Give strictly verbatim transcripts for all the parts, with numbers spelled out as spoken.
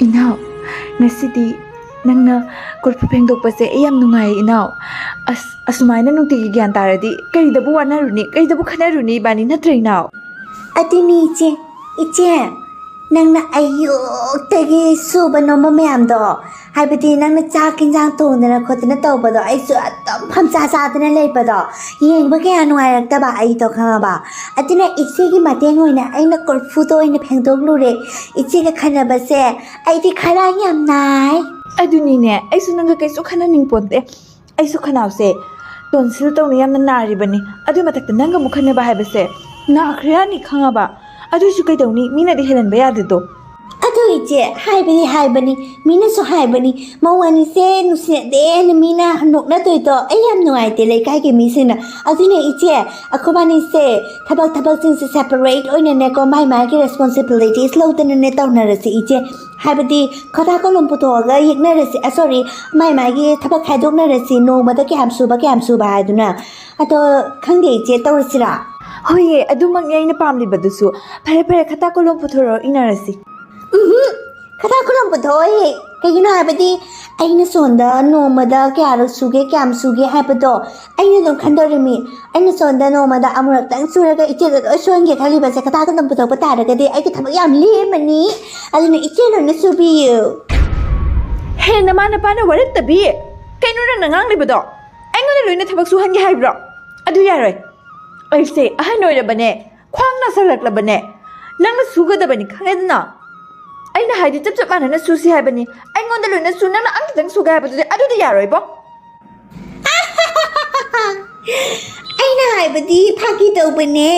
ꯏꯅꯥꯎ, ꯉꯁꯤꯗꯤ ꯅꯪꯅ ꯀꯣꯔꯐꯨ ꯐꯦꯡꯗꯣꯛꯄꯁꯦ ꯑꯩ ꯌꯥꯝ ꯅꯨꯡꯉꯥꯏꯌꯦ ꯏꯅꯥꯎ꯫ ꯑꯁ, ꯑꯁꯨꯃꯥꯏꯅ ꯅꯨꯡꯇꯤꯒꯤ ꯒ꯭ꯌꯥꯟ ꯇꯥꯔꯗꯤ ꯀꯔꯤꯗꯕꯨ ꯋꯥꯅꯔꯨꯅꯤ, ꯀꯔꯤꯗꯕꯨ ꯈꯟꯅꯔꯨꯅꯤ ꯏꯕꯥꯅꯤ, ꯅꯠꯇ꯭ꯔ ꯏꯅꯥꯎ? ꯑꯗꯨꯅꯤ ꯏꯆꯦ, ꯏꯆꯦ, ꯅꯪꯅ ꯑꯌꯨꯛꯇꯒꯤ ꯁꯨꯕ ꯅꯣꯝꯕ ꯃꯌꯥꯝꯗꯣ, ꯍꯥꯏꯕꯗꯤ ꯅꯪꯅ ꯆꯥꯛ ꯏꯟꯖꯥꯡ ꯊꯣꯡꯗꯅ ꯈꯣꯠꯇꯅ ꯇꯧꯕꯗꯣ ꯑꯩꯁꯨ ꯑꯗꯨꯝ ꯐꯝꯆꯥ ꯆꯥꯗꯅ ꯂꯩꯕꯗꯣ ꯌꯦꯡꯕ ꯀꯌꯥ ꯅꯨꯡꯉꯥꯏꯔꯛꯇꯕ ꯑꯩꯗꯣ, ꯈꯪꯉꯕ? ꯑꯗꯨꯅ ꯏꯆꯦꯒꯤ ꯃꯇꯦꯡ ꯑꯣꯏꯅ ꯑꯩꯅ ꯀꯣꯔꯐꯨꯗꯣ ꯑꯣꯏꯅ ꯐꯦꯡꯗꯣꯛꯂꯨꯔꯦ꯫ ꯏꯆꯦꯒ ꯈꯟꯅꯕꯁꯦ ꯑꯩꯗꯤ ꯈꯔ ꯌꯥꯝ ꯅꯥꯏ꯫ ꯑꯗꯨꯅꯤꯅꯦ, ꯑꯩꯁꯨ ꯅꯪꯒ ꯀꯩꯁꯨ ꯈꯟꯅꯅꯤꯡ ꯄꯣꯟꯇꯦ꯫ ꯑꯩꯁꯨ ꯈꯅꯥꯎꯁꯦ ꯇꯣꯟꯁꯤꯜ ꯇꯧꯅ ꯌꯥꯝꯅ ꯅꯥꯔꯤꯕꯅꯤ꯫ ꯑꯗꯨꯏ ꯃꯊꯛꯇ ꯅꯪꯒ ꯑꯃꯨꯛ ꯈꯟꯅꯕ ꯍꯥꯏꯕꯁꯦ ꯅꯥꯈ꯭ꯔꯦ ꯌꯥꯅꯤ, ꯈꯪꯉꯕ? ꯑꯗꯨꯏꯁꯨ ꯀꯩꯗꯧꯅꯤ, ꯃꯤꯅꯗꯤ ꯍꯦꯜꯍꯟꯕ ꯌꯥꯗꯦꯗꯣ꯫ ꯑꯗꯨ ꯏꯆꯦ, ꯍꯥꯏꯕꯗꯤ ꯍꯥꯏꯕꯅꯤ, ꯃꯤꯅꯁꯨ ꯍꯥꯏꯕꯅꯤ, ꯃꯧ ꯑꯅꯤꯁꯦ ꯅꯨꯡꯁꯤꯅꯗꯦꯅ ꯃꯤꯅ ꯅꯣꯛꯅꯗꯣꯏꯗꯣ ꯑꯩ ꯌꯥꯝ ꯅꯨꯡꯉꯥꯏꯇꯦ ꯂꯩꯀꯥꯏꯒꯤ ꯃꯤꯁꯤꯡꯅ꯫ ꯑꯗꯨꯅ ꯏꯆꯦ, ꯑꯩꯈꯣꯏꯕꯥꯅꯤꯁꯦ ꯊꯕꯛ ꯊꯕꯛꯁꯤꯡꯁꯦ separate ꯑꯣꯏꯅꯅꯦꯀꯣ, ꯃꯥꯏ ꯃꯥꯒꯤ responsibilities ꯂꯧꯗꯅꯅꯦ ꯇꯧꯅꯔꯁꯤ ꯏꯆꯦ꯫ ꯍꯥꯏꯕꯗꯤ ꯈꯗꯥ ꯀꯣꯂꯣꯝ ꯄꯨꯊꯣꯛꯑꯒ ꯌꯦꯛꯅꯔꯁꯤ, ꯑ, sorry, ꯃꯥꯏ ꯃꯥꯒꯤ ꯊꯕꯛ ꯈꯥꯏꯗꯣꯛꯅꯔꯁꯤ, ꯅꯣꯡꯃꯗ ꯀꯌꯥꯝ ꯁꯨꯕ ꯀꯌꯥꯝ ꯁꯨꯕ ꯍꯥꯏꯗꯨꯅ꯫ ꯑꯗꯣ ꯈꯪꯗꯦ ꯏꯆꯦ, ꯇꯧꯔꯁꯤꯔꯥ? ꯍꯣꯏꯌꯦ, ꯑꯗꯨꯃꯛꯅꯤ ꯑꯩꯅ ꯄꯥꯝꯂꯤꯕꯗꯨꯁꯨ꯫ ꯐꯔꯦ ꯐꯔꯦ, ꯈꯗꯥ ꯀꯣꯂꯣꯝ ꯄꯨꯊꯣꯔꯛꯑꯣ, ꯏꯟꯅꯔꯁꯤ꯫ ꯎꯝꯍꯨꯝ, ꯈꯗꯥ ꯀꯣꯂꯣꯝ ꯄꯨꯊꯣꯛꯑꯣꯏꯌꯦ꯫ ꯀꯩꯒꯤꯅꯣ ꯍꯥꯏꯕꯗꯤ ꯑꯩꯅ ꯁꯣꯝꯗ ꯅꯣꯡꯃꯗ ꯀꯌꯥꯔꯛ ꯁꯨꯒꯦ, ꯀꯌꯥꯝ ꯁꯨꯒꯦ ꯍꯥꯏꯕꯗꯣ ꯑꯩꯅ ꯑꯗꯨꯝ ꯈꯟꯗꯣꯔꯤꯃꯤ꯫ ꯑꯩꯅ ꯁꯣꯝꯗ ꯅꯣꯡꯃꯗ ꯑꯃꯨꯔꯛꯇꯪ ꯁꯨꯔꯒ ꯏꯆꯦꯗ ꯂꯣꯏ ꯁꯨꯍꯟꯒꯦ ꯈꯜꯂꯤꯕꯁꯦ, ꯈꯗꯥ ꯀꯣꯂꯣꯝ ꯄꯨꯊꯣꯛꯄ ꯇꯥꯔꯒꯗꯤ ꯑꯩꯒꯤ ꯊꯕꯛ ꯌꯥꯝ ꯂꯦꯝꯃꯅꯤ꯫ ꯑꯗꯨꯅ ꯏꯆꯦ ꯂꯣꯏꯅ ꯁꯨꯕꯤꯌꯨ꯫ ꯍꯦ, ꯅꯃꯥ ꯅꯄꯥꯅ ꯋꯥꯔꯛꯇꯕꯤ! ꯀꯩꯅꯣ ꯅꯪꯅ ꯉꯥꯡꯂꯤꯕꯗꯣ? ꯑꯩꯉꯣꯟꯗ ꯂꯣꯏꯅ ꯊꯕꯛ ꯁꯨꯍꯟꯒꯦ ꯍꯥꯏꯕ꯭ꯔꯣ? ꯑꯗꯨ ꯌꯥꯔꯣꯏ꯫ ꯑꯩꯁꯦ ꯑꯍꯟ ꯑꯣꯏꯔꯕꯅꯦ, ꯈ꯭ꯋꯥꯡ ꯅꯥꯁꯜꯂꯛꯂꯕꯅꯦ꯫ ꯅꯪꯅ ꯁꯨꯒꯗꯕꯅꯤ, ꯈꯪꯉꯦꯗꯅ? ꯑꯩꯅ ꯍꯥꯏꯗꯤ ꯆꯞ ꯆꯞ ꯃꯥꯟꯅꯅ ꯁꯨꯁꯤ ꯍꯥꯏꯕꯅꯤ꯫ ꯑꯩꯉꯣꯟꯗ ꯂꯣꯏꯅ ꯁꯨ, ꯅꯪꯅ ꯑꯃꯈꯛꯇꯪ ꯁꯨꯒꯦ ꯍꯥꯏꯕꯗꯨꯗꯤ ꯑꯗꯨꯗꯤ ꯌꯥꯔꯣꯏꯕꯣ꯫ ꯑꯩꯅ ꯍꯥꯏꯕꯗꯤ ꯐꯥꯒꯤ ꯇꯧꯕꯅꯦ꯫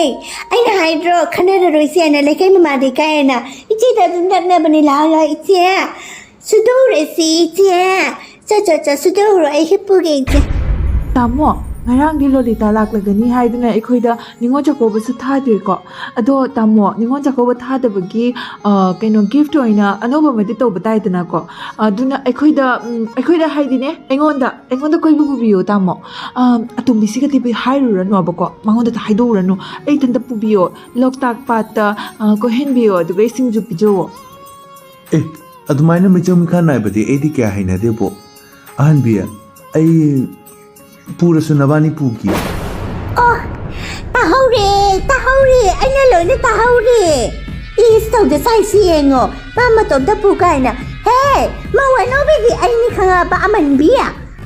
ꯑꯩꯅ ꯍꯥꯏꯗ꯭ꯔꯣ, ꯈꯟꯅꯔꯔꯣꯏꯁꯦꯅ, ꯂꯩꯀꯥꯏ ꯃꯃꯥꯗꯤ ꯀꯥꯏꯅ꯫ ꯏꯆꯦꯗ ꯑꯗꯨꯝ ꯅꯛꯅꯕꯅꯦ꯫ ꯂꯥꯛꯑꯣ, ꯂꯥꯛꯑꯣ, ꯏꯆꯦ꯫ ꯁꯨꯗꯧꯔꯁꯤ, ꯏꯆꯦ꯫ ꯆꯠ, ꯆꯠ, ꯆꯠ, ꯁꯨꯗꯧꯔꯣ, ꯑꯩ ꯍꯤꯞꯄꯨꯒꯦ, ꯏꯆꯦ꯫ ꯇꯥꯃꯣ, ꯉꯔꯥꯡꯗꯤ ꯂꯣꯂꯤꯇꯥ ꯂꯥꯛꯂꯒꯅꯤ ꯍꯥꯏꯗꯨꯅ ꯑꯩꯈꯣꯏꯗ ꯅꯤꯉꯣꯜ ꯆꯥꯛꯀꯧꯕꯁꯨ ꯊꯥꯗ꯭ꯔꯦꯀꯣ꯫ ꯑꯗꯣ ꯇꯥꯃꯣ, ꯅꯤꯉꯣꯜ ꯆꯥꯛꯀꯧꯕ ꯊꯥꯗꯕꯒꯤ, ꯑ, ꯀꯩꯅꯣ, gift ꯑꯣꯏꯅ ꯑꯅꯧꯕ ꯑꯃꯗꯤ ꯇꯧꯕ ꯇꯥꯏꯗꯅꯀꯣ꯫ ꯑꯗꯨꯅ ꯑꯩꯈꯣꯏꯗ, ꯎꯝ, ꯑꯩꯈꯣꯏꯗ ꯍꯥꯏꯗꯤꯅꯦ, ꯑꯩꯉꯣꯟꯗ, ꯑꯩꯉꯣꯟꯗ ꯀꯣꯏꯕ ꯄꯨꯕꯤꯌꯣ, ꯇꯥꯃꯣ꯫ ꯑ, ꯑꯇꯣꯝꯕꯤꯁꯤꯒꯗꯤ ꯍꯥꯏꯔꯨꯔꯅꯣꯕꯀꯣ, ꯃꯉꯣꯟꯗ ꯍꯥꯏꯗꯣꯛꯎꯔꯅꯨ꯫ ꯑꯩ ꯏꯊꯟꯇ ꯄꯨꯕꯤꯌꯣ, ꯂꯣꯛꯇꯥꯛ ꯄꯥꯠꯇ, ꯑ, ꯀꯣꯏꯍꯟꯕꯤꯌꯣ, ꯑꯗꯨꯒ ꯏꯁꯤꯡꯁꯨ ꯄꯤꯖꯧꯋꯣ꯫ ꯑꯦ, ꯑꯗꯨꯃꯥꯏꯅ ꯃꯤꯆꯪ ꯃꯤꯈꯥ ꯅꯥꯏꯕꯗꯤ ꯑꯩꯗꯤ ꯀꯌꯥ ꯍꯩꯅꯗꯦꯕꯣ꯫ ꯑꯍꯟꯕꯤ, ꯑꯩ ꯄꯨꯔꯁꯨ ꯅꯕꯥꯅꯤ ꯄꯨꯒꯦ꯫ ꯑꯣ, ꯇꯥꯍꯧꯔꯦ, ꯇꯥꯍꯧꯔꯦ, ꯑꯩꯅ ꯂꯣꯏꯅ ꯇꯥꯍꯧꯔꯦ꯫ ꯏꯁ, ꯇꯧꯗ ꯁꯥꯏꯁꯤ ꯌꯦꯡꯉꯣ, ꯃꯥ ꯃꯇꯣꯝꯇ ꯄꯨ ꯀꯥꯏꯅ꯫ ꯍꯦ, ꯃꯧ ꯑꯅꯧꯕꯤꯗꯤ ꯑꯩꯅꯤ ꯈꯪꯉꯕ, ꯑꯃꯟꯕꯤ?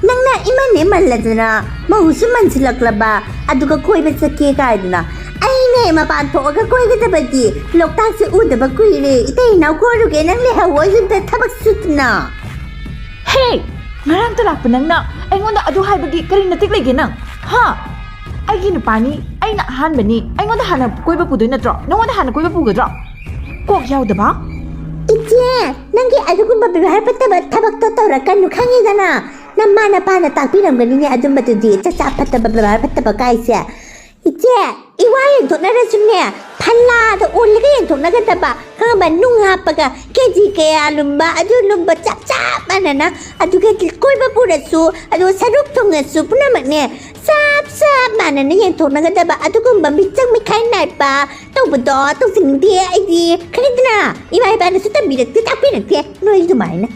ꯅꯪꯅ ꯏꯃꯟꯅꯦ ꯃꯜꯂꯗꯅ, ꯃꯧꯁꯨ ꯃꯟꯁꯤꯜꯂꯛꯂꯕ, ꯑꯗꯨꯒ ꯀꯣꯏꯕ ꯆꯠꯀꯦ ꯀꯥꯏꯗꯅ꯫ ꯑꯩꯅꯦ ꯃꯄꯥꯟ ꯊꯣꯛꯑꯒ ꯀꯣꯏꯒꯗꯕꯗꯤ, ꯂꯣꯛꯇꯥꯛꯁꯦ ꯎꯗꯕ ꯀꯨꯏꯔꯦ, ꯏꯇꯩ ꯏꯅꯥꯎ ꯀꯣꯏꯔꯨꯒꯦ, ꯅꯪ ꯂꯩꯍꯧꯋꯣ ꯌꯨꯝꯗ ꯊꯕꯛ ꯁꯨꯗꯅ꯫ ꯍꯦ! ꯉꯔꯥꯡꯇ ꯂꯥꯛꯄ ꯅꯪꯅ ꯑꯩꯉꯣꯟꯗ ꯑꯗꯨ ꯍꯥꯏꯕꯒꯤ ꯀꯔꯤ ꯅꯇꯤꯛ ꯂꯩꯒꯦ ꯅꯪ? ꯍꯥ? ꯑꯩꯒꯤ ꯅꯨꯄꯥꯅꯤ, ꯑꯩꯅ ꯑꯍꯥꯟꯕꯅꯤ, ꯑꯩꯉꯣꯟꯗ ꯍꯥꯟꯅ ꯀꯣꯏꯕ ꯄꯨꯗꯣꯏ ꯅꯠꯇ꯭ꯔꯣ? ꯅꯉꯣꯟꯗ ꯍꯥꯟꯅ ꯀꯣꯏꯕ ꯄꯨꯒꯗ꯭ꯔꯣ? ꯀꯣꯛ ꯌꯥꯎꯗꯕ? ꯏꯆꯦ, ꯅꯪꯒꯤ ꯑꯗꯨꯒꯨꯝꯕ ꯕꯦꯕꯥꯔ ꯐꯠꯇꯕ ꯊꯕꯛꯇꯣ ꯇꯧꯔꯛꯀꯅꯨ, ꯈꯪꯉꯤꯗꯅ? ꯅꯃꯥ ꯅꯄꯥꯅ ꯇꯥꯛꯄꯤꯔꯝꯒꯅꯤꯅꯦ ꯑꯗꯨꯝꯕꯗꯨꯗꯤ, ꯆꯠꯆꯥ ꯐꯠꯇꯕ, ꯕꯦꯕꯥꯔ ꯐꯠꯇꯕ ꯀꯥꯏꯁꯦ꯫ ꯏꯆꯦ, ꯏꯋꯥ ꯌꯦꯟꯊꯣꯛꯅꯔꯁꯨꯅꯦ, ꯐꯜꯂꯥꯗ ꯑꯣꯜꯂꯒ ꯌꯦꯟꯊꯣꯛꯅꯒꯗꯕ, ꯈꯪꯉꯕ? ꯅꯨꯡ ꯍꯥꯞꯄꯒ ꯀꯦꯖꯤ ꯀꯌꯥ ꯂꯨꯝꯕ, ꯑꯗꯨ ꯂꯨꯝꯕ ꯆꯞ ꯆꯞ ꯃꯥꯟꯅꯅ, ꯑꯗꯨꯒ ꯀꯣꯏꯕ ꯄꯨꯔꯁꯨ, ꯑꯗꯨꯒ ꯁꯔꯨꯛ ꯊꯨꯡꯉꯁꯨ, ꯄꯨꯝꯅꯃꯛꯅꯦ ꯆꯞ ꯆꯞ ꯃꯥꯟꯅꯅ ꯌꯦꯟꯊꯣꯛꯅꯒꯗꯕ, ꯑꯗꯨꯒꯨꯝꯕ ꯃꯤꯆꯪ ꯃꯤꯈꯥꯏ ꯅꯥꯏꯕ ꯇꯧꯕꯗꯣ ꯇꯧꯖꯅꯤꯡꯗꯦ ꯑꯩꯗꯤ꯫ ꯈꯪꯉꯤꯗꯅ, ꯏꯃꯥ ꯏꯄꯥꯅꯁꯨ ꯇꯝꯕꯤꯔꯛꯇꯦ, ꯇꯥꯛꯄꯤꯔꯛꯇꯦ ꯅꯣꯏ ꯑꯗꯨꯃꯥꯏꯅ꯫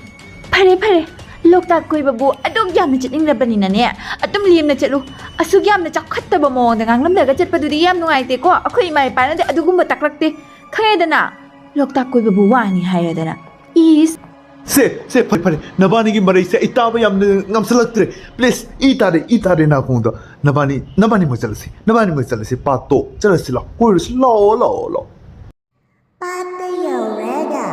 ꯐꯔꯦ ꯐꯔꯦ, ꯂꯣꯛꯇꯥꯛ ꯀꯣꯏꯕꯕꯨ ꯑꯗꯨꯛ ꯌꯥꯝꯅ ꯆꯠꯅꯤꯡꯂꯕꯅꯤꯅꯅꯦ, ꯑꯗꯨꯝ ꯂꯦꯝꯅ ꯆꯠꯂꯨ꯫ ꯑꯁꯨꯛ ꯌꯥꯝꯅ ꯆꯥꯎꯈꯠꯇꯕ ꯃꯑꯣꯡꯗ ꯉꯥꯡꯂꯝꯂꯒ ꯆꯠꯄꯗꯨꯗꯤ ꯌꯥꯝ ꯅꯨꯡꯉꯥꯏꯇꯦꯀꯣ꯫ ꯑꯩꯈꯣꯏ ꯏꯃꯥ ꯏꯄꯥꯅꯗꯤ ꯑꯗꯨꯒꯨꯝꯕ ꯇꯥꯛꯂꯛꯇꯦ, ꯈꯪꯉꯦꯗꯅ? ꯂꯣꯛꯇꯥꯛ ꯀꯣꯏꯕꯕꯨ ꯋꯥꯅꯤ ꯍꯥꯏꯔꯗꯅ꯫ ꯏꯁ! ꯁꯦ ꯁꯦ, ꯐꯔꯦ ꯐꯔꯦ, ꯅꯕꯥꯅꯤꯒꯤ ꯃꯔꯩꯁꯦ ꯑꯩ ꯇꯥꯕ ꯌꯥꯝꯅ ꯉꯝꯁꯤꯜꯂꯛꯇ꯭ꯔꯦ꯫ ꯄ꯭ꯂꯤꯖ, ꯏ ꯇꯥꯔꯦ, ꯏ ꯇꯥꯔꯦ ꯅꯥꯀꯣꯡꯗ꯫ ꯅꯕꯥꯅꯤ, ꯅꯕꯥꯅꯤꯃꯛ ꯆꯠꯂꯁꯤ, ꯅꯕꯥꯅꯤꯃꯛ ꯆꯠꯂꯁꯤ꯫ ꯄꯥꯠꯇꯣ ꯆꯠꯂꯁꯤ, ꯂꯥꯛꯑꯣ, ꯀꯣꯏꯔꯨꯁꯤ, ꯂꯥꯛꯑꯣ, ꯂꯥꯛꯑꯣ, ꯂꯥꯛꯑꯣ꯫ ꯄꯥꯠꯇ ꯌꯧꯔꯒ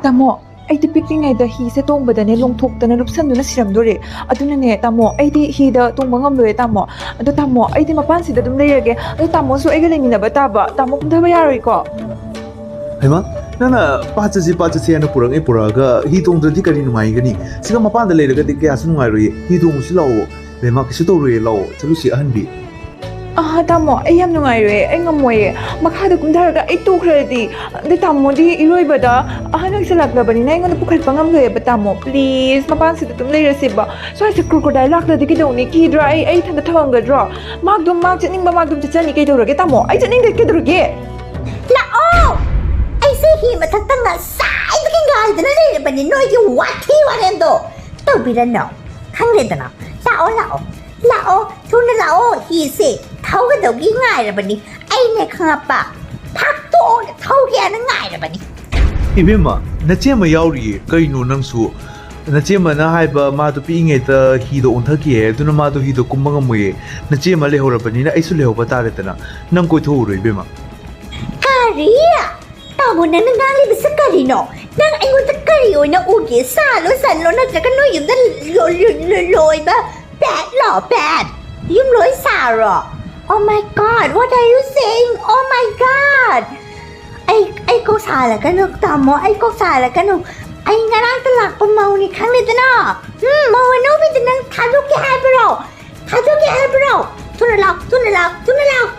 ꯇꯥꯃꯣ, ꯑꯩꯗꯤ ꯄꯤꯛꯂꯤꯉꯩꯗ ꯍꯤꯁꯦ ꯇꯣꯡꯕꯗꯅꯦ ꯂꯣꯡꯊꯣꯛꯇꯅ ꯂꯨꯞꯁꯟꯗꯨꯅ ꯁꯤꯔꯝꯗꯣꯔꯦ꯫ ꯑꯗꯨꯅꯅꯦ ꯇꯥꯃꯣ, ꯑꯩꯗꯤ ꯍꯤꯗ ꯇꯣꯡꯕ ꯉꯝꯂꯣꯏꯌꯦ ꯇꯥꯃꯣ꯫ ꯑꯗꯣ ꯇꯥꯃꯣ, ꯑꯩꯗꯤ ꯃꯄꯥꯟꯁꯤꯗ ꯑꯗꯨꯝ ꯂꯩꯔꯒꯦ꯫ ꯑꯗꯣ ꯇꯥꯃꯣꯁꯨ ꯑꯩꯒ ꯂꯩꯃꯤꯟꯅꯕ ꯇꯥꯕ꯫ ꯇꯥꯃꯣ ꯀꯨꯝꯊꯕ ꯌꯥꯔꯣꯏꯀꯣ? ꯍꯩꯃꯥ, ꯅꯪꯅ ꯄꯥꯠ ꯆꯠꯁꯤ, ꯄꯥꯠ ꯆꯠꯁꯤ ꯍꯥꯏꯅ ꯄꯨꯔꯛꯉꯩ ꯄꯨꯔꯛꯑꯒ ꯍꯤ ꯇꯣꯡꯗ꯭ꯔꯗꯤ ꯀꯔꯤ ꯅꯨꯡꯉꯥꯏꯒꯅꯤ? ꯁꯤꯗ ꯃꯄꯥꯟꯗ ꯂꯩꯔꯒꯗꯤ ꯀꯌꯥꯁꯨ ꯅꯨꯡꯉꯥꯏꯔꯣꯏꯌꯦ꯫ ꯍꯤ ꯇꯣꯡꯉꯨꯁꯤ ꯂꯥꯛꯑꯣ꯫ ꯕꯦꯝꯃ, ꯀꯩꯁꯨ ꯇꯧꯔꯣꯏꯌꯦ, ꯂꯥꯛꯑꯣ, ꯆꯠꯂꯨꯁꯤ ꯑꯍꯟꯕꯤ꯫ ꯑꯥ ꯇꯥꯃꯣ, ꯑꯩ ꯌꯥꯝ ꯅꯨꯡꯉꯥꯏꯔꯣꯏꯌꯦ, ꯑꯩ ꯉꯝꯃꯣꯏꯌꯦ꯫ ꯃꯈꯥꯗ ꯀꯨꯝꯊꯔꯒ ꯑꯩ ꯇꯣꯛꯈ꯭ꯔꯗꯤ? ꯑꯗꯩ ꯇꯥꯃꯣꯗꯤ ꯏꯔꯣꯏꯕꯗ ꯑꯍꯟ ꯑꯣꯏꯁꯜꯂꯛꯂꯕꯅꯤꯅ ꯑꯩꯉꯣꯟꯗ ꯄꯨꯈꯠꯄ ꯉꯝꯂꯣꯏꯌꯦꯕ ꯇꯥꯃꯣ꯫ ꯄ꯭ꯂꯤꯖ, ꯃꯄꯥꯟꯁꯤꯗ ꯑꯗꯨꯝ ꯂꯩꯔꯁꯦꯕ꯫ ꯁ꯭ꯋꯥꯏꯁꯦ ꯀ꯭ꯔꯣꯀꯣꯗꯥꯏꯜ ꯂꯥꯛꯇ꯭ꯔꯗꯤ ꯀꯩꯗꯧꯅꯤ? ꯀꯤꯗ꯭ꯔꯣ? ꯑꯩ, ꯑꯩ ꯏꯊꯟꯇ ꯊꯝꯃꯝꯒꯗ꯭ꯔꯣ? ꯃꯥ ꯑꯗꯨꯝ, ꯃꯥ ꯆꯠꯅꯤꯡꯕ ꯃꯥ ꯑꯗꯨꯝ ꯆꯠꯆꯅꯤ꯫ ꯀꯩꯗꯧꯔꯒꯦ ꯇꯥꯃꯣ? ꯑꯩ ꯆꯠꯅꯤꯡꯗꯦ꯫ ꯀꯩꯗꯧꯔꯒꯦ? ꯂꯥꯛꯑꯣ! ꯑꯩꯁꯦ ꯍꯤ ꯃꯊꯛꯇ ꯉꯁꯥꯏꯗꯒꯤ ꯉꯥꯏꯗꯅ ꯂꯩꯔꯕꯅꯤ ꯅꯣꯏꯒꯤ ꯋꯥꯊꯤ ꯋꯥꯔꯦꯝꯗꯣ꯫ ꯇꯧꯕꯤꯔꯅꯨ꯫ ꯈꯪꯂꯦꯗꯅ꯫ ꯂꯥꯛꯑꯣ, ꯂꯥꯛꯑꯣ꯫ ꯂꯥꯛꯑꯣ, ꯊꯨꯅ ꯂꯥꯛꯑꯣ꯫ ꯍꯤꯁꯦ ꯊꯧꯒꯗꯧꯒꯤ ꯉꯥꯏꯔꯕꯅꯤ꯫ ꯑꯩꯅꯦ ꯈꯪꯉꯞꯄ꯫ ꯐꯥꯛꯇꯣꯛꯑꯒ ꯊꯧꯒꯦꯅ ꯉꯥꯏꯔꯕꯅꯤ꯫ ꯏꯕꯦꯝꯃ, ꯅꯆꯦ ꯑꯃ ꯌꯥꯎꯔꯤꯌꯦ꯫ ꯀꯩꯅꯣ ꯅꯪꯁꯨ? ꯅꯆꯦ ꯑꯃꯅ ꯍꯥꯏꯕ ꯃꯥꯗꯣ ꯄꯤꯛꯏꯉꯩꯗ ꯍꯤꯗ ꯑꯣꯟꯊꯈꯤ ꯍꯥꯏ, ꯑꯗꯨꯅ ꯃꯥꯗꯣ ꯍꯤꯗ ꯀꯨꯝꯕ ꯉꯝꯃꯣꯏꯌꯦ꯫ ꯅꯆꯦ ꯑꯃ ꯂꯩꯍꯧꯔꯕꯅꯤꯅ ꯑꯩꯁꯨ ꯂꯩꯍꯧꯕ ꯇꯥꯔꯦꯗꯅ꯫ ꯅꯪ ꯀꯣꯏꯊꯣꯛꯎꯔꯣ ꯏꯕꯦꯝꯃ꯫ ꯀꯔꯤ? ꯇꯥꯃꯣ, ꯅꯪꯅ ꯉꯥꯡꯂꯤꯕꯁꯤ ꯀꯔꯤꯅꯣ? ꯅꯪ ꯑꯩꯉꯣꯟꯗ ꯀꯔꯤ ꯑꯣꯏꯅ ꯎꯒꯦ? ꯁꯥꯂꯣ, ꯁꯟꯂꯣ, ꯅꯠꯇ꯭ꯔꯒ ꯅꯣꯏ ꯌꯨꯝꯗ ꯂꯣ-, ꯂꯣ-, ꯂꯣ-, ꯂꯣꯏꯕ petꯂꯣ? Pet? ꯌꯨꯝ ꯂꯣꯏ ꯁꯥꯔꯣ? Oh my God, what are you saying? Oh my God! ꯑꯩ, ꯑꯩ ꯀꯣꯛ ꯁꯥꯍꯜꯂꯛꯀꯅꯨ, ꯇꯥꯃꯣ, ꯑꯩ ꯀꯣꯛ ꯁꯥꯍꯜꯂꯛꯀꯅꯨ꯫ ꯑꯩ ꯉꯔꯥꯡꯇ ꯂꯥꯛꯄ ꯃꯧꯅꯤ, ꯈꯪꯂꯦꯗꯅ? ꯎꯝ, ꯃꯧ ꯑꯅꯧꯕꯤꯗ ꯅꯪ ꯊꯥꯗꯣꯛꯀꯦ ꯍꯥꯏꯕ꯭ꯔꯣ? ꯊꯥꯗꯣꯛꯀꯦ ꯍꯥꯏꯕ꯭ꯔꯣ? ꯊꯨꯅ ꯂꯥꯛ, ꯊꯨꯅ ꯂꯥꯛ, ꯊꯨꯅ ꯂꯥꯛ!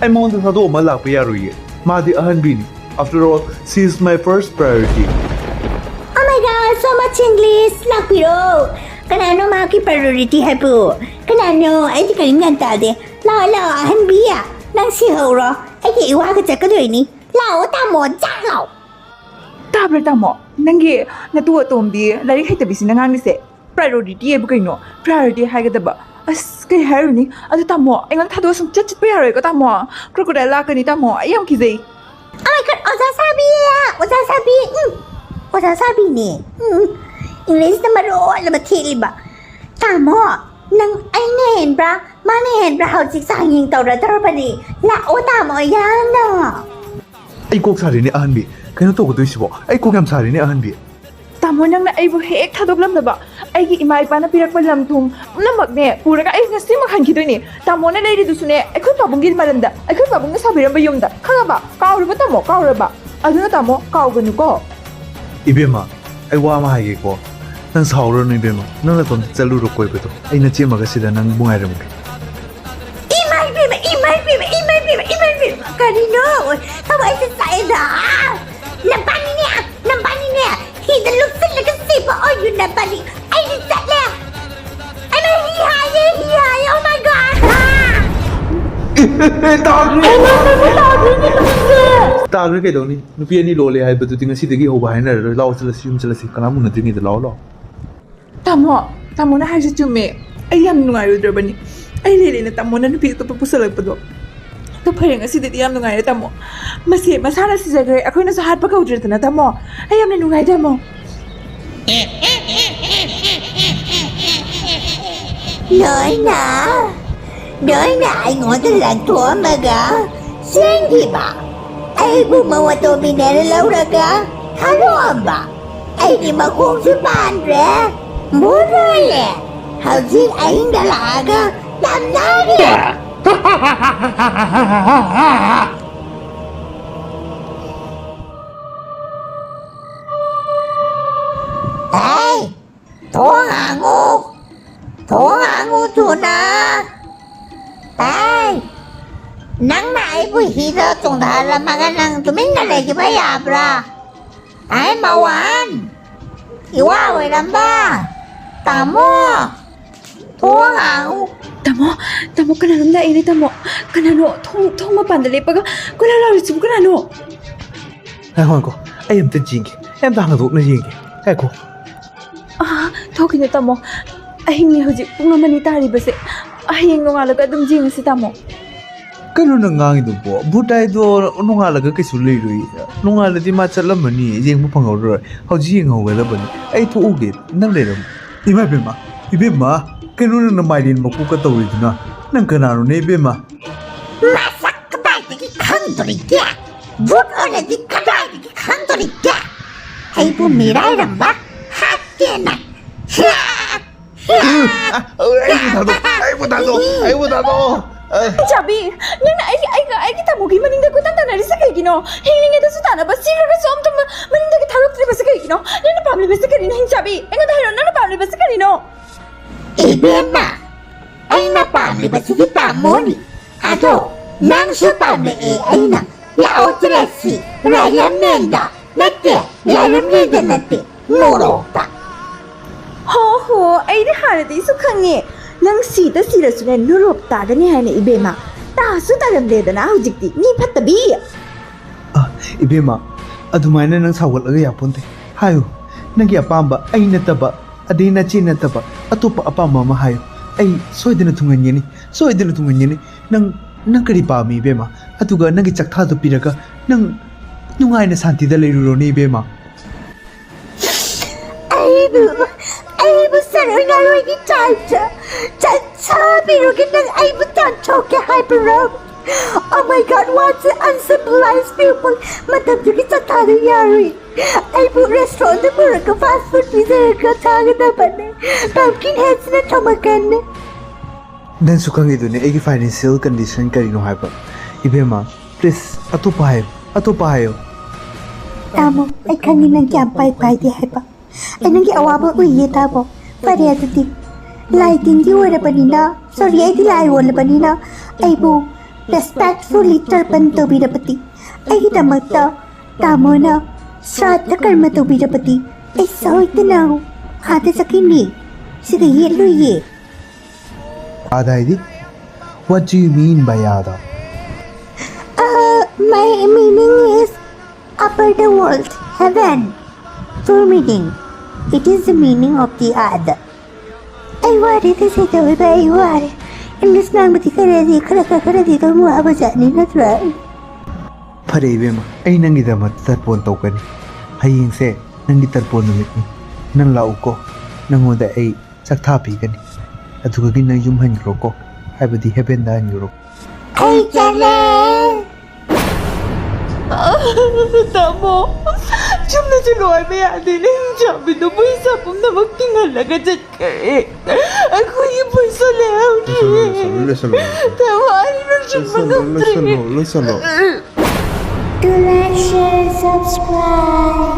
ꯑꯩ ꯃꯉꯣꯟꯗ ꯊꯥꯗꯣꯛꯑꯝꯃ ꯂꯥꯛꯄ ꯌꯥꯔꯣꯏꯌꯦ꯫ ꯃꯥꯗꯤ ꯑꯍꯟꯕꯤꯅꯤ꯫ After all, she is my first priority. Oh my God, so much English! ꯂꯥꯛꯄꯤꯔꯣ! ꯀꯅꯥꯅꯣ ꯃꯍꯥꯛꯀꯤ priority ꯍꯥꯏꯕꯨ? ꯀꯅꯥꯅꯣ? ꯑꯩꯗꯤ ꯀꯔꯤꯝ ꯒ꯭ꯌꯥꯟ ꯇꯥꯗꯦ꯫ ꯂꯥꯛꯑꯣ, ꯂꯥꯛꯑꯣ, ꯑꯍꯟꯕꯤ꯫ ꯅꯪ ꯁꯤꯍꯧꯔꯣ꯫ ꯑꯩꯒꯤ ꯏꯋꯥꯒ ꯆꯠꯀꯗꯣꯏꯅꯤ꯫ ꯂꯥꯛꯑꯣ, ꯇꯥꯃꯣ, ꯖꯥꯛ ꯂꯥꯎ! ꯇꯥꯕ꯭ꯔꯥ, ꯇꯥꯃꯣ? ꯅꯪꯒꯤ ꯅꯇꯨ ꯑꯇꯣꯝꯕꯤ ꯂꯥꯏꯔꯤꯛ ꯍꯩꯇꯕꯤꯁꯤꯅ ꯉꯥꯡꯂꯤꯁꯦ꯫ Priority ꯍꯥꯏꯕꯨ ꯀꯩꯅꯣ? Priority ꯍꯥꯏꯒꯗꯕ꯫ ꯑꯁ, ꯀꯩ ꯍꯥꯏꯔꯨꯅꯤ? ꯑꯗꯨ ꯇꯥꯃꯣ, ꯑꯩꯉꯣꯟꯗ ꯊꯥꯗꯣꯛꯑ ꯁꯨꯡꯆꯠ ꯆꯠꯄ ꯌꯥꯔꯣꯏꯀꯣ, ꯇꯥꯃꯣ? Crocodile ꯂꯥꯛꯀꯅꯤ, ꯇꯥꯃꯣ꯫ ꯑꯩ ꯌꯥꯝ ꯀꯤꯖꯩ꯫ Oh my God, ꯑꯣꯖꯥ ꯁꯥꯕꯤ! ꯑꯣꯖꯥ ꯁꯥꯕꯤ! ꯎꯝ, ꯑꯣꯖꯥ ꯁꯥꯕꯤꯅꯦ꯫ ꯎꯝ, Englishꯅ ꯃꯔꯣꯜ ꯑꯃ ꯊꯦꯠꯂꯤꯕ꯫ ꯇꯥꯃꯣ, ꯅꯪ ꯑꯩꯅ ꯍꯦꯟꯕ꯭ꯔꯥ, ꯃꯥꯅ ꯍꯦꯟꯕ꯭ꯔꯥ? ꯍꯧꯖꯤꯛ ꯆꯥꯡꯌꯦꯡ ꯇꯧꯔꯗꯧꯔꯕꯅꯤ꯫ ꯂꯥꯛꯑꯣ, ꯇꯥꯃꯣ, ꯌꯥꯝꯅ꯫ ꯑꯩ ꯀꯣꯛ ꯁꯥꯔꯤꯅꯦ, ꯑꯍꯟꯕꯤ꯫ ꯀꯩꯅꯣ ꯇꯧꯒꯗꯣꯏꯁꯤꯕꯣ? ꯑꯩ ꯀꯣꯛ ꯌꯥꯝ ꯁꯥꯔꯤꯅꯦ, ꯑꯍꯟꯕꯤ꯫ ꯇꯥꯃꯣ, ꯅꯪꯅ ꯑꯩꯕꯨ ꯍꯦꯛ ꯊꯥꯗꯣꯛꯂꯝꯗꯕ, ꯑꯩꯒꯤ ꯏꯃꯥ ꯏꯄꯥꯅ ꯄꯤꯔꯛꯄ ꯂꯝ ꯊꯨꯝ ꯄꯨꯝꯅꯃꯛꯅꯦ ꯄꯨꯔꯒ ꯑꯩ ꯉꯁꯤꯃꯛ ꯍꯟꯈꯤꯗꯣꯏꯅꯦ꯫ ꯇꯥꯃꯣꯅ ꯂꯩꯔꯤꯗꯨꯁꯨꯅꯦ ꯑꯩꯈꯣꯏ ꯄꯥꯕꯨꯡꯒꯤ ꯃꯔꯝꯗ, ꯑꯩꯈꯣꯏ ꯄꯥꯕꯨꯡꯅ ꯁꯥꯕꯤꯔꯝꯕ ꯌꯨꯝꯗ꯫ ꯈꯪꯉꯕ? ꯀꯥꯎꯔꯕ ꯇꯥꯃꯣ? ꯀꯥꯎꯔꯕ? ꯑꯗꯨꯅ ꯇꯥꯃꯣ, ꯀꯥꯎꯒꯅꯨꯀꯣ꯫ ꯏꯕꯦꯝꯃ, ꯑꯩ ꯋꯥ ꯑꯃ ꯍꯥꯏꯒꯦꯀꯣ꯫ ꯅꯪ ꯁꯥꯎꯔꯅꯨ ꯏꯕꯦꯝꯃ, ꯅꯪ ꯅꯇꯣꯝꯇ ꯆꯠꯂꯨꯔꯣ ꯀꯣꯏꯕꯗꯣ꯫ ꯑꯩ ꯅꯆꯦꯝꯃꯒ ꯁꯤꯗ ꯅꯪꯕꯨ ꯉꯥꯏꯔꯝꯒꯦ꯫ ꯏꯃꯥ ꯏꯕꯦꯝꯃ, ꯏꯃꯥ ꯏꯕꯦꯝꯃ, ꯏꯃꯥ ꯏꯕꯦꯝꯃ, ꯏꯃꯥ ꯏꯕꯦꯝꯃ, ꯀꯔꯤꯅꯣ? ꯊꯋꯥꯏꯁꯦ ꯆꯥꯛꯑꯦꯗ꯫ ꯅꯕꯥꯅꯤꯅꯦ, ꯅꯕꯥꯅꯤꯅꯦ, ꯍꯤꯗ ꯂꯨꯞꯁꯤꯜꯂꯒ ꯁꯤꯕ ꯑꯣꯏꯌꯨ ꯅꯕꯥꯅꯤ꯫ ꯑꯩꯗꯤ ꯆꯠꯂꯦ꯫ ꯏꯃꯥ, ꯍꯤ ꯍꯥꯏꯌꯦ, ꯍꯤ ꯍꯥꯏꯌꯦ, oh my God! ꯑꯥ! ꯑꯦ, ꯑꯦ, ꯑꯦ, ꯇꯥꯈ꯭ꯔꯦ! ꯑꯩ ꯅꯪ ꯇꯥꯈ꯭ꯔꯦ, ꯇꯥꯈ꯭ꯔꯦ, ꯇꯥꯈ꯭ꯔꯦ꯫ ꯇꯥꯈ꯭ꯔꯦ ꯀꯩꯗꯧꯅꯤ? ꯅꯨꯄꯤ ꯑꯅꯤ ꯂꯣꯜꯂꯦ ꯍꯥꯏꯕꯗꯨꯗꯤ ꯉꯁꯤꯗꯒꯤ ꯍꯧꯕ ꯍꯥꯏꯅꯔꯔꯣꯏ꯫ ꯂꯥꯛꯑꯣ ꯆꯠꯂꯁꯤ, ꯌꯨꯝ ꯆꯠꯂꯁꯤ, ꯀꯅꯥꯝ ꯎꯅꯗ꯭ꯔꯤꯉꯩꯗ꯫ ꯂꯥꯛꯑꯣ, ꯂꯥꯛꯑꯣ꯫ ꯇꯥꯃꯣ, ꯇꯥꯃꯣꯅ ꯍꯥꯏꯔꯤꯁꯦ ꯆꯨꯝꯃꯦ꯫ ꯑꯩ ꯌꯥꯝ ꯅꯨꯡꯉꯥꯏꯔꯣꯏꯗ꯭ꯔꯕꯅꯤ꯫ ꯑꯩ ꯂꯩꯔꯦꯅ ꯇꯥꯃꯣꯅ ꯅꯨꯄꯤ ꯑꯇꯣꯞꯄ ꯄꯨꯁꯜꯂꯛꯄꯗꯣ꯫ ꯑꯗꯣ ꯐꯔꯦ, ꯉꯁꯤꯗꯗꯤ ꯌꯥꯝ ꯅꯨꯡꯉꯥꯏꯔꯦ ꯇꯥꯃꯣ꯫ ꯃꯁꯦ ꯃꯁꯥꯅ ꯁꯤꯖꯈ꯭ꯔꯦ, ꯑꯩꯈꯣꯏꯅꯁꯨ ꯍꯥꯠꯄ ꯀꯧꯗ꯭ꯔꯦꯗꯅ ꯇꯥꯃꯣ꯫ ꯑꯩ ꯌꯥꯝꯅ ꯅꯨꯡꯉꯥꯏ ꯇꯥꯃꯣ꯫ ꯅꯣꯏꯅ, ꯅꯣꯏꯅ ꯑꯩꯉꯣꯟꯗ ꯂꯪꯊꯣꯛꯑꯝꯃꯒ ꯆꯦꯟꯈꯤꯕ, ꯑꯩꯕꯨ ꯃꯧ ꯑꯇꯣꯝꯕꯤꯅꯦꯅ ꯂꯧꯔꯒ ꯊꯥꯗꯣꯛꯑꯝꯕ, ꯑꯩꯒꯤ ꯃꯈꯣꯡꯁꯨ ꯄꯥꯟꯗ꯭ꯔꯦ, ꯃꯨꯠ ꯂꯣꯏꯔꯦ꯫ ꯍꯧꯖꯤꯛ ꯑꯍꯤꯡꯗ ꯂꯥꯛꯑꯒ ꯇꯝꯅꯔꯦ꯫ ꯑꯦ, ꯊꯣꯡ ꯍꯥꯡꯉꯨ! ꯊꯣꯡ ꯍꯥꯡꯉꯨ ꯊꯨꯅ! ꯑꯦ, ꯅꯪꯅ ꯑꯩꯕꯨ ꯍꯤꯗ ꯇꯣꯡꯊꯍꯜꯂꯝꯃꯒ ꯅꯪ ꯇꯨꯃꯤꯟꯅ ꯂꯩꯈꯤꯕ ꯌꯥꯕ꯭ꯔꯥ? ꯑꯩ ꯃꯋꯥꯟ! ꯏꯋꯥ ꯑꯣꯏꯔꯝꯕ! ꯇꯥꯃꯣ! ꯊꯣꯡ ꯍꯥꯡꯉꯨ! ꯇꯥꯃꯣ, ꯇꯥꯃꯣ, ꯀꯅꯥꯅꯣꯝ ꯂꯥꯛꯑꯦꯅꯦ, ꯇꯥꯃꯣ꯫ ꯀꯅꯥꯅꯣ? ꯊꯣꯡ, ꯊꯣꯡ ꯃꯄꯥꯟꯗ ꯂꯦꯞꯄꯒ ꯀꯣꯏꯂꯥꯎ ꯂꯥꯎꯔꯤꯁꯤꯕꯨ ꯀꯅꯥꯅꯣ? ꯉꯥꯏꯈꯣ, ꯉꯥꯏꯈꯣ꯫ ꯑꯩ ꯑꯝꯇ ꯌꯦꯡꯒꯦ꯫ ꯑꯩ ꯑꯝꯇ ꯍꯥꯡꯗꯣꯛꯅ ꯌꯦꯡꯒꯦ꯫ ꯉꯥꯏꯈꯣ꯫ ꯑꯥ, ꯊꯣꯛꯈꯤꯅꯨ, ꯇꯥꯃꯣ꯫ ꯑꯍꯤꯡꯅꯦ ꯍꯧꯖꯤꯛ, ꯄꯨꯡ ꯑꯃꯅꯤ ꯇꯥꯔꯤꯕꯁꯦ꯫ ꯍꯌꯦꯡ ꯅꯣꯡꯉꯥꯜꯂꯒ ꯑꯗꯨꯝ ꯌꯦꯡꯉꯁꯤ, ꯇꯥꯃꯣ꯫ ꯀꯩꯅꯣ ꯅꯪ ꯉꯥꯡꯉꯤꯗꯨꯕꯣ? ꯚꯨꯠ ꯍꯥꯏꯗꯣ ꯅꯣꯡꯉꯥꯜꯂꯒ ꯀꯩꯁꯨ ꯂꯩꯔꯣꯏ꯫ ꯅꯣꯡꯉꯥꯜꯂꯗꯤ ꯃꯥ ꯆꯠꯂꯝꯃꯅꯤ, ꯌꯦꯡꯕ ꯐꯪꯍꯧꯔꯔꯣꯏ꯫ ꯍꯧꯖꯤꯛ ꯌꯦꯡꯍꯧꯒꯗꯕꯅꯤ꯫ ꯑꯩ ꯊꯣꯛꯎꯒꯦ, ꯅꯪ ꯂꯩꯔꯝꯃꯣ꯫ ꯏꯃꯥ ꯏꯕꯦꯝꯃ, ꯏꯕꯦꯝꯃ, ꯀꯩꯅꯣ ꯅꯪꯅ ꯃꯥꯏꯔꯦꯟ ꯃꯀꯨꯒ ꯇꯧꯔꯤꯗꯨꯅ? ꯅꯪ ꯀꯅꯥꯅꯣꯅꯦ ꯏꯕꯦꯝꯃ? ꯃꯁꯛ ꯀꯗꯥꯏꯗꯒꯤ ꯈꯪꯗꯣꯔꯤꯒꯦ? ꯚꯨꯠ ꯑꯣꯏꯔꯗꯤ ꯀꯗꯥꯏꯗꯒꯤ ꯈꯪꯗꯣꯔꯤꯒꯦ? ꯑꯩꯕꯨ ꯃꯤꯔꯥꯏꯔꯝꯕ ꯍꯥꯠꯀꯦꯅ꯫ ꯑ, ꯑ, ꯑꯩꯕꯨ ꯊꯥꯗꯣꯛ, ꯑꯩꯕꯨ ꯊꯥꯗꯣꯛ, ꯑꯩꯕꯨ ꯊꯥꯗꯣꯛ꯫ ꯑ꯫ ꯍꯤꯡꯆꯥꯕꯤ, ꯅꯪꯅ ꯑꯩꯒꯤ, ꯑꯩꯒ, ꯑꯩꯒꯤ ꯇꯥꯃꯣꯒꯤ ꯃꯅꯤꯡꯗ ꯀꯣꯏꯇꯥꯟ ꯇꯥꯟꯅꯔꯤꯁꯦ ꯀꯩꯒꯤꯅꯣ? ꯍꯤꯡꯂꯤꯉꯩꯗꯁꯨ ꯇꯥꯟꯅꯕ, ꯁꯤꯈ꯭ꯔꯒꯁꯨ ꯑꯝꯇ ꯃ-, ꯃꯅꯤꯡꯗꯒꯤ ꯊꯥꯗꯣꯛꯇ꯭ꯔꯤꯕꯁꯦ ꯀꯩꯒꯤꯅꯣ? ꯅꯪꯅ ꯄꯥꯝꯂꯤꯕꯁꯦ ꯀꯔꯤꯅꯣ, ꯍꯤꯡꯆꯥꯕꯤ? ꯑꯩꯉꯣꯟꯗ ꯍꯥꯏꯔꯣ, ꯅꯪꯅ ꯄꯥꯝꯂꯤꯕꯁꯦ ꯀꯔꯤꯅꯣ? ꯏꯕꯦꯝꯃ, ꯑꯩꯅ ꯄꯥꯝꯂꯤꯕꯁꯤꯗꯤ ꯇꯥꯃꯣꯅꯤ꯫ ꯑꯗꯣ ꯅꯪꯁꯨ ꯄꯥꯝꯂꯛꯑꯦ ꯑꯩꯅ꯫ ꯂꯥꯛꯑꯣ ꯆꯠꯂꯁꯤ, ꯔꯥꯏꯔꯝꯃꯦꯟꯗ ꯅꯠꯇꯦ, ꯔꯥꯏꯔꯝꯂꯦꯟꯗ ꯅꯠꯇꯦ, ꯃꯣꯔꯣꯛꯇ꯫ ꯍꯣ ꯍꯣ, ꯑꯩꯗꯤ ꯍꯥꯟꯅꯗꯒꯤꯁꯨ ꯈꯪꯉꯦ꯫ ꯅꯪ ꯁꯤꯗ ꯁꯤꯔꯁꯨꯅꯦ, ꯅꯣꯔꯣꯛ ꯇꯥꯒꯅꯤ ꯍꯥꯏꯅ, ꯏꯕꯦꯝꯃ꯫ ꯇꯥꯁꯨ ꯇꯥꯔꯝꯂꯦꯗꯅ ꯍꯧꯖꯤꯛꯇꯤ, ꯃꯤ ꯐꯠꯇꯕꯤ꯫ ꯑ, ꯏꯕꯦꯝꯃ, ꯑꯗꯨꯃꯥꯏꯅ ꯅꯪ ꯁꯥꯎꯒꯠꯂꯒ ꯌꯥꯄꯣꯟꯇꯦ꯫ ꯍꯥꯏꯌꯨ, ꯅꯪꯒꯤ ꯑꯄꯥꯝꯕ, ꯑꯩ ꯅꯠꯇꯕ, ꯑꯗꯩ ꯅꯆꯦ ꯅꯠꯇꯕ ꯑꯇꯣꯞꯄ ꯑꯄꯥꯝꯕ ꯑꯃ ꯍꯥꯏꯌꯨ꯫ ꯑꯩ ꯁꯣꯏꯗꯅ ꯊꯨꯡꯍꯟꯒꯅꯤ, ꯁꯣꯏꯗꯅ ꯊꯨꯡꯍꯟꯒꯅꯤ꯫ ꯅꯪ, ꯅꯪ ꯀꯔꯤ ꯄꯥꯝꯃꯤ ꯏꯕꯦꯝꯃ? ꯑꯗꯨꯒ ꯅꯪꯒꯤ ꯆꯥꯛꯊꯥꯗꯣ ꯄꯤꯔꯒ ꯅꯪ ꯅꯨꯡꯉꯥꯏꯅ ꯁꯥꯟꯇꯤꯗ ꯂꯩꯔꯨꯔꯣꯅꯦ ꯏꯕꯦꯝꯃ꯫ ꯑꯩꯕꯨ, ꯑꯩꯕꯨ ꯁꯔꯣꯏ ꯉꯥꯔꯣꯏꯒꯤ type ꯇ ꯆꯥꯛꯊꯥꯕꯤꯔꯨꯒꯦ, ꯅꯪ ꯑꯩꯕꯨ ꯇꯥꯟꯊꯣꯛꯀꯦ ꯍꯥꯏꯕꯔꯣ? Oh my God, what an uncivilized people! ꯃꯇꯝꯗꯨꯒꯤ ꯆꯥꯛꯊꯥꯗꯨ ꯌꯥꯔꯣꯏ꯫ ꯑꯩꯕꯨ restaurant ꯇ ꯄꯨꯔꯒ fast food ꯄꯤꯖꯔꯒ ꯊꯥꯒꯗꯕꯅꯦ꯫ Pumpkin head ꯁꯤꯅ ꯊꯣꯃꯛꯀꯅꯤ꯫ ꯅꯪꯁꯨ ꯈꯪꯉꯤꯗꯨꯅꯤ ꯑꯩꯒꯤ financial condition ꯀꯔꯤꯅꯣ ꯍꯥꯏꯕ꯫ ꯏꯕꯦꯝꯃ, please, ꯑꯇꯣꯞꯄ ꯍꯥꯏꯌꯨ, ꯑꯇꯣꯞꯄ ꯍꯥꯏꯌꯨ꯫ ꯇꯥꯃꯣ, ꯑꯩ ꯈꯪꯉꯤ ꯅꯪ ꯀꯌꯥꯝ ꯄꯥꯏ ꯄꯥꯏꯗꯦ ꯍꯥꯏꯕ꯫ ꯑꯩ ꯅꯪꯒꯤ ꯑꯋꯥꯕ ꯎꯏꯌꯦ ꯇꯥꯃꯣ꯫ ꯐꯔꯦ ꯑꯗꯨꯗꯤ, ꯂꯥꯏ ꯇꯤꯟꯒꯤ ꯑꯣꯏꯔꯕꯅꯤꯅ, sorry, ꯑꯩꯗꯤ ꯂꯥꯏ ꯑꯣꯜꯂꯕꯅꯤꯅ, ꯑꯩꯕꯨ respectfully ꯇꯔꯄꯟ ꯇꯧꯕꯤꯔꯕꯗꯤ, ꯑꯩꯒꯤꯗꯃꯛꯇ ꯇꯥꯃꯣꯅ ꯁ꯭ꯔꯥꯗ ꯀꯔꯃ ꯇꯧꯕꯤꯔꯕꯗꯤ, ꯑꯩ ꯁꯣꯏꯗꯅ ꯑꯥꯗ ꯆꯠꯈꯤꯅꯤ꯫ ꯁꯤꯒ ꯌꯦꯠꯂꯣꯏꯌꯦ꯫ ꯑꯥꯗ ꯍꯥꯏꯗꯤ? What do you mean by ꯑꯥꯗ? Uh, my meaning is upper the world, heaven. Full meaning. It is the meaning of the other. ꯑꯩ ꯋꯥꯔꯦ ꯇꯁꯦꯡꯅ ꯑꯩ ꯋꯥꯔꯦ꯫ English ꯉꯥꯡꯕꯗꯤ ꯈꯔꯗꯤ ꯈꯔ ꯈꯔ ꯈꯔꯗꯤ ꯑꯗꯨꯝ ꯋꯥꯕ ꯖꯥꯠꯅꯤ ꯅꯠꯇ꯭ꯔꯥ? ꯐꯔꯦ ꯏꯕꯦꯝꯃ, ꯑꯩ ꯅꯪꯒꯤꯗꯃꯛꯇ ꯇꯔꯄꯣꯟ ꯇꯧꯒꯅꯤ꯫ ꯍꯌꯦꯡꯁꯦ ꯅꯪꯒꯤ ꯇꯔꯄꯣꯟ ꯅꯨꯃꯤꯠꯅꯤ꯫ ꯅꯪ ꯂꯥꯛꯎꯀꯣ, ꯅꯪꯉꯣꯟꯗ ꯑꯩ ꯆꯥꯛꯊꯥ ꯄꯤꯒꯅꯤ꯫ ꯑꯗꯨꯒꯗꯤ ꯅꯪ ꯌꯨꯝ ꯍꯟꯈ꯭ꯔꯣꯀꯣ, ꯍꯥꯏꯕꯗꯤ heaven ꯗ ꯍꯟꯈ꯭ꯔꯣ꯫ ꯑꯩ ꯆꯠꯂꯦ꯫ ꯇꯥꯃꯣ, ꯌꯨꯝꯗꯁꯨ ꯂꯣꯏꯕ ꯌꯥꯗꯦ꯫ ꯅꯪ ꯆꯥꯕꯤꯗꯣ ꯄꯩꯁꯥ ꯄꯨꯝꯅꯃꯛ ꯇꯤꯡꯍꯜꯂꯒ ꯆꯠꯈ꯭ꯔꯦ꯫ ꯑꯩꯈꯣꯏꯒꯤ ꯄꯩꯁꯥ ꯂꯩꯍꯧꯗ꯭ꯔꯦ꯫ ꯇꯥꯃꯣ, ꯑꯩ ꯂꯣꯏꯁꯤꯟꯕ ꯉꯝꯗ꯭ꯔꯦ꯫ ꯂꯣꯏꯁꯜꯂꯣ꯫ Do like, share, subscribe.